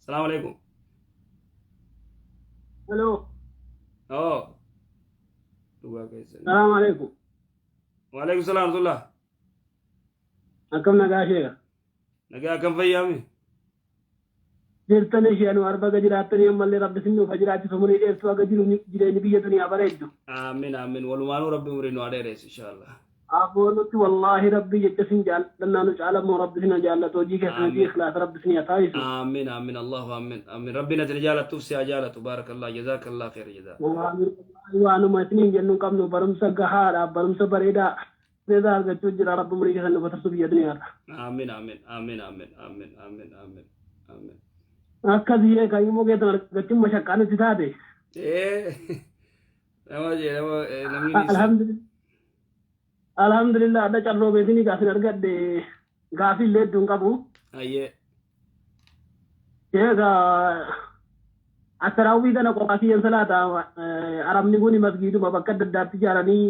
Salaamu alaikum. Hello. Oo. Dhugaa keessan. Salaamu alaikum. Waalaikum salaam warahmatullah. Akkam nagaa sheeka. Nagaa akkam fayyaami? Jirtan ishee anu arba ga jiraattanii ammallee rabbi sin nuuf haa jiraachisu umurii dheertuu haga jiru jireenyi biyya duniyaa bareeddu. Aamin aamin. Walumaanuu rabbi umurii nu haa dheeressu inshallah. Aboo nuti wallaahi rabbii jecha sin jaallannaa nu caala immoo rabbi sin haa jaallatu hojii keessan hojii Aamin. ikhlaasa rabbi sin haa taasisu. Aamin aamin Allahu aamin aamin. Rabbiin ati na jaalattuuf si haa jaalatu. Baarakallah jazaakallah khayra jazaa. Waanuma isiniin jennu hin qabnu barumsa gahaadha barumsa bareedaa bareedaa argachuu jira rabbi umurii keessan nuuf haa tursu biyya duniyaarra. Aamin aamin aamin aamin aamin aamin aamin aamin. Akkasii eegaa immoo keessan argachuun mashaqqaa nutti taate. Ee nama jee nama namni ni isa. Alhamdulillah. Alhamdulillah adda carroo beekinii gaafin argadhe gaafii illee hedduun qabu. Ayyee. Egaa attaraawwii kana qophaa kiyyan salaata arabni kun masgiiduma bakka adda addaatti ijaaranii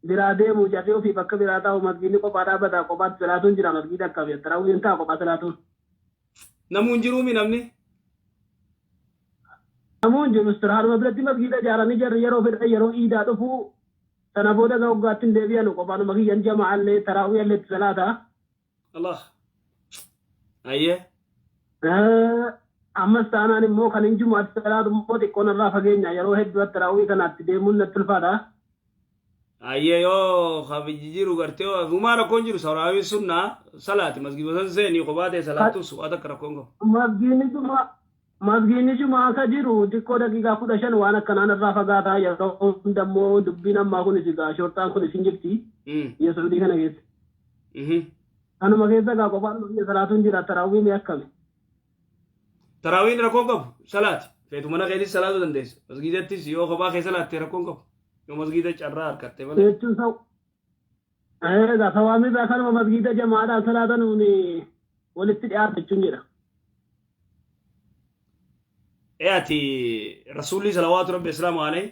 biraa deemu jarri ofii bakka biraa taa'u masgiidni kophaa dhaabbata kophaatti salaatuun jira masgiida akkami attaraawwiin ta'a kophaa salaatuun. Namuu hin jiruumi namni? Namuu hin jiru istirahaadhuma biratti masgiida ijaaranii jarri yeroo fedhan yeroo iidaa dhufu sana booda gara waggaatti hin deebi'anu qophaanuma kiyyan jama'allee taraawwiillee itti salaata. Allah. Ayyee. Ammas taanaan immoo kan hin jumu'aatti salaatu immoo xiqqoo narraa fageenya yeroo hedduu attaraawwii kanaatti deemuun natti ulfaata. Ayyee yoo kabiji jiru gartee humaa rakkoon jiru saraawiin sunnaa salaati masgiida san seenii kophaa ta'e salaattus waa takka rakkoon qabu. Masgiidni jumaa masgiidni jumaa akka jiru xiqqoo daqiiqaa 15 waan akkanaa narraa fagaataa yeroo hunda immoo dubbiin ammaa kunis egaa shorxaan kunis hin jirti biyya Saudii kana keessa. Kanuma keessa egaa qophaan biyya salaatuun jira taraawwii mee akkami? Taraawiin rakkoon qabu salaati. Feetu mana keetis salaatuu dandeessa. Masgiidattis yoo kophaa kee salaatte rakkoon qabu. Yoo masgiida carraa harkatte malee. Jechuun saw egaa sawaabni isaa kanuma masgiida jamaadhaan salaatanuun walitti dhiyaata jechuun jedha. Ee ati rasuulli salawaatu rabbi islaamu alayhi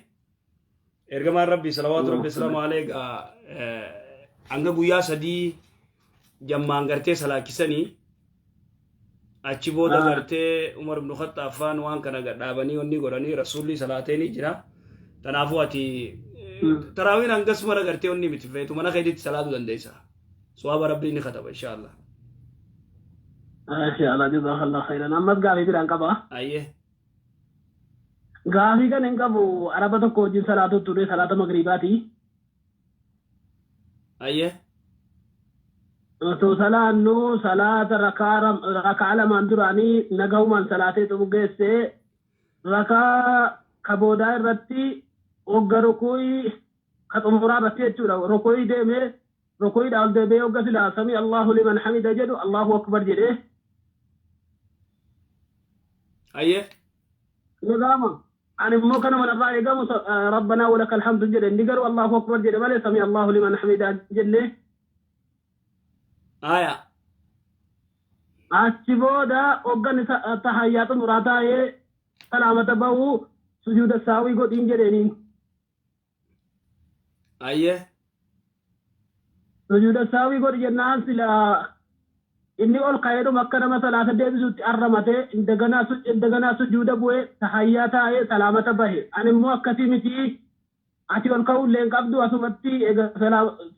ergamaan rabbi salawaatu rabbi islaamu alayhi egaa hanga guyyaa 3 jammaan gartee salaachisanii achi booda gartee Umar ibn Khattaab faan waan kana gad dhaabanii wanni godhanii rasuulli salaatee ni jira. Kanaafuu ati taraawiin hangas mara gartee wanni miti feetu mana keetitti salaatuu dandeessa. Sawaaba rabbii ni kataba inshaallah. Masha Allah jazakallah khairan. Ammas gaafii biraan qaba. Ayyee. Gaafii kan hin qabu araba tokko wajjin salaatu ture salaata magriibaati. Ayyee. Osoo salaannu salaata rakaa lamaan duraanii nagahumaan salaatee xumugeesse rakaa ka boodaa irratti hogga rukuu'ii ka xumuraa irratti jechuudha rukuu'ii deemee rukuu'iidhaa ol deebi'ee hogga silaa sami Allahu liman hamida jedhu Allahu akbar jedhee Ayyee. nagaama. Ani immoo kanuma narraa eegamu rabbanaa walakal hamdu jedhe inni garuu Allahu akbar jedhe malee sami Allahu liman hamida jenne. Aya. Achi booda hoggan isa tahayyaa xumuraa taa'ee salaamata ba'u sujuuda saawii godhiin jedheeniin. Ayyee. Sujuuda saawii godhi jennaan sila inni ol ka'eedhuma akka nama salaata deebisuutti arramatee indaganaa sujuuda bu'ee tahayyaa taa'ee salaamata bahe. Ani immoo akkasii miti ati ol ka'uu illee hin qabdu asumatti eega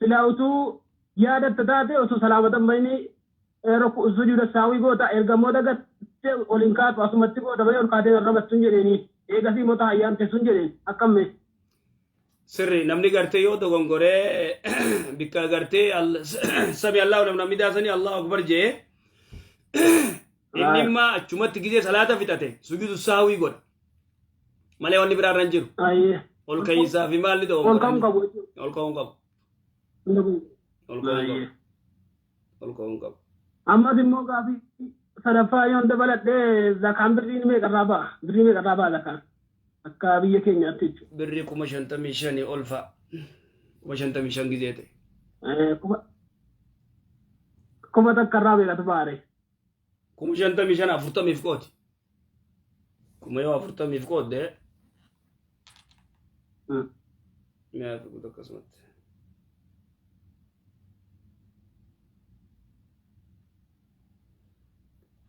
silaa utuu yaadatta taate osoo salaamata hin bahini sujuuda saawii goota erga immoo dagattee ol hin kaatu asumatti goota malee ol kaatee hin arramattu hin jedheeni. Eegasii immoo tahayyaan teessu hin jedheen akkam mee. Sirri namni gartee yoo dogongoree bikka gartee sami Allahu liman hamidaa sanii Allahu akbar jee inni immaa achumatti gizee salaata fixate sujuudu saawii godha malee wanni biraa irra hin jiru. Ayyee. Ol ka'iinsaa fi maalli Ol ka'uun dogongoranii qabu jechuudha. ol ka'uun qabu. Ol ka'uun qabu. Ayyee. Ol ka'uun qabu. Ammas immoo gaafii sadaffaa yoon dabaladhe zakaan birriin meeqarraa ba'a? Birrii meeqarraa ba'a zakaan? Akka biyya keenyaatti jechuudha. Birrii 55,000 ol fa'a. 55,000 gizee ta'e. Kuma takkarraa meeqatu ba'a ree? 55,000 afurtamiif qoodi. Kuma yoo afurtamiif qoodde mi'a fi guutuu akkasumatti.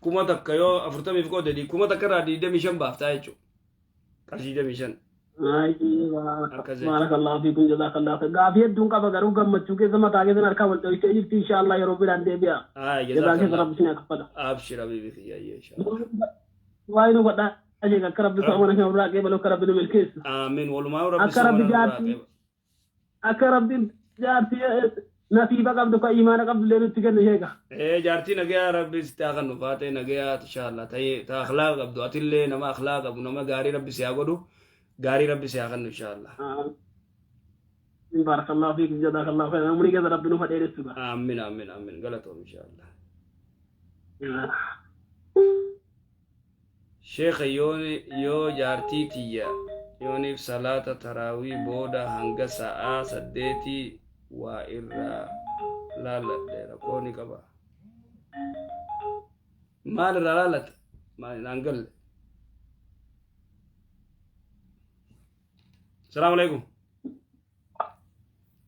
1000 yoo 40f qoodde 1000 irraa 25 baaftaa jechuudha. Qarshii 25. Akkas jechuudha. Baarakallahu fiikum, jazakallahu khair. Gaafii hedduun qaba, garuu gammachuu keessa mataa keessan harkaa wal dhohitee jirti. Inshaallah yeroo biraan deebi'a. Haa. Jazaa keessa Jazakallah. Rabbi isin haa kaffala. Abshir habibi kiyya, inshaallah. Waa'ee nu godhaa jecha akka Rabbi soomana keenya irraa qeebalu, akka Rabbi nu milkeessu. Amiin, walumaa Rabbi Akka Rabbi soomana nurraa jaartii qeeba. Akka Rabbi jaartii nasiiba qabdu, ka imaana qabdu illee nutti kennu, sheeka. Ee, jaartii nagayaa Rabbi sitti haa kennu, faatee nagayaa inshaallah, ta'ee ta akhlaaq qabdu. Atillee nama akhlaaq qabu, nama gaarii Rabbi si haa godhu, gaarii Rabbi si haa kennu inshaallah. Baarakallahu fiikum, jazakallahu khairan. Umrii keessa Rabbi nu fadheeressu. Amiin, amiin, amiin, galatoom inshaallah. Sheekha, yoo jaartii tiyya yooniif salaata taraawii booda hanga sa'aa 8 waa irraa laalladhe, rakkoo ni qaba? Maal irraa laallata? Maal naan galle. Salaamu alaikum.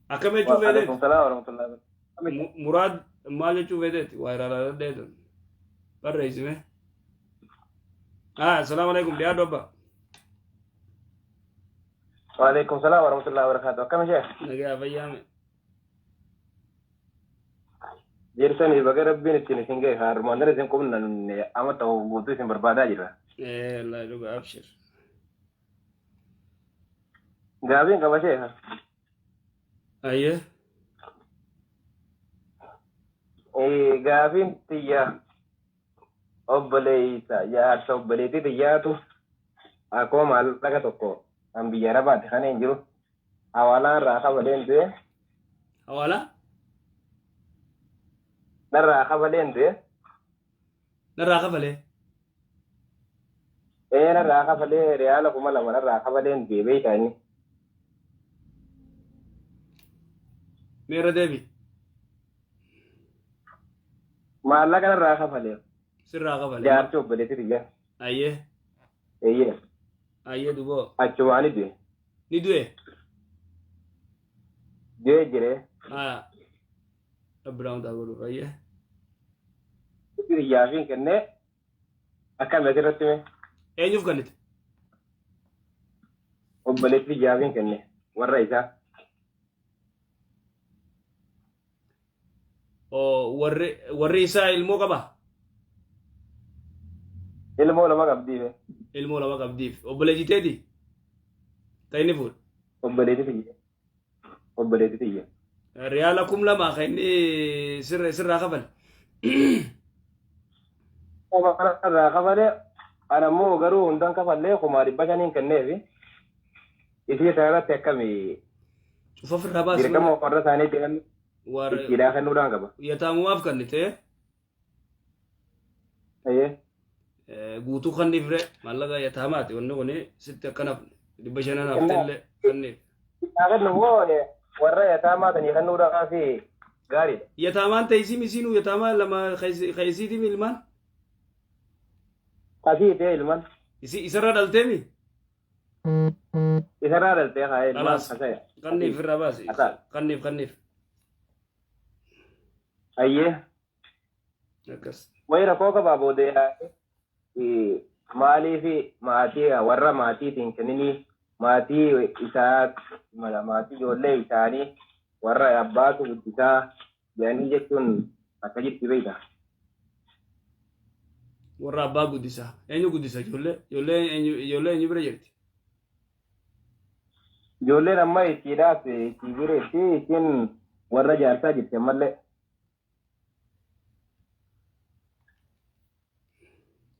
Akkam jechuu feeteeti? Waalaikum salaam warahmatullahi wabarakatuh. Muraad, maal jechuu feeteeti? Waa irraa laalladhee tun. Barreessime. Ah, salaamu alaikum, dhiyaadhu abba. Waalaikum salaam warahmatullahi wabarakatuh. Akkam, sheekh? Nagaa, fayyaame. Jersanii, baga Rabbiin ittiin isin ga'e. Harmaan dara isin qubna amma ta'u guutuu isin barbaadaa jira. Eh, wallahi dhuga, abshir. Gaafiin qaba, sheekh. Ayyee. Gaafiin tiyya, obboleessa jaarsa obboleettii tiyyaatu akkuma maallaqa tokko kan biyya Arabaatti kan hin jiru hawaalaa irraa kafaleen du'e. Hawaalaa? Narraa kafaleen du'e. Narraa kafalee? Ee, narraa kafalee, riyaala 2000 narraa kafaleen du'e, beektaa inni. Meerra deebi. Maallaqa narraa kafalee. Sirraa kafalee. Jaarsi obboleettii tiyya. Ayyee. Eeyyee. Ayyee, duboo. Achumaani du'e. Ni du'e. Du'ee jiree. Haa. Rabbi raamtaa godhuuf, ayyee. Tiyyaafin kennee, akkami asirratti mee? Eenyuuf kennite? Obboleettii tiyyaafin kenne, warra isaa. Oo, warri isaa ilmoo qaba? Ilmoo lama qabdiife. Ilmoo lama qabdiif. Obboleettii teeti? Ta inni fuudhe. Obboleettii tiyya. Obboleettii tiyya. Riyaala 2000 kan inni sirraa kafale. Irraa kafalee, ana immoo garuu hundan kafallee, 500,000 kenneefi. Isii kana irratti akkamii? Cufa ofirraa baasi. Dirqama warra isaaniitti kan Warra ittiidhaa kennuudhaan qaba. Yataamumaaf kennite. Ayyee. Guutuu kanniif ree, maallaqa yataamaati wanni kun, sitti akkanaaf 500 haftellee kanniif. Haa kennu moo warra yataamaa sanii kennuudhaaf gaariidha? Yataamaan ta'isii misiinuu yataamaa lama keessiitii ilmaan. Asii ta'e ilmaan. Isi isarra dhalteemi. Isarraa dhaltee haa ilmaan. Khalaas. Kasaya. Kanniif, irraa baasi. Asaa. Kanniif, kanniif. Ayyee. Akkas. Wayi rakkoo qabaa booda maaliif maatii warra maatiitiin kenninii, maatii isaa, maatii ijoollee isaanii warra abbaatu guddisaa jedhanii jechuun akka jirti, beekta. Warra abbaa guddisaa. Eenyu guddisa ijoollee? Ijoollee eenyu, ijoollee eenyu bira jirti? Ijoolleen amma ittiidhaaf itti bireetti, ittiin warra jaarsaa jirti ammallee.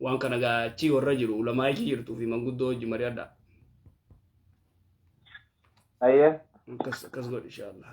Waan kana gaachii warra jiru, ulamaa ishii jirtuu fi manguddoo wajji mari'adha. Ayyee. Akkas akkas godhi, inshaallah.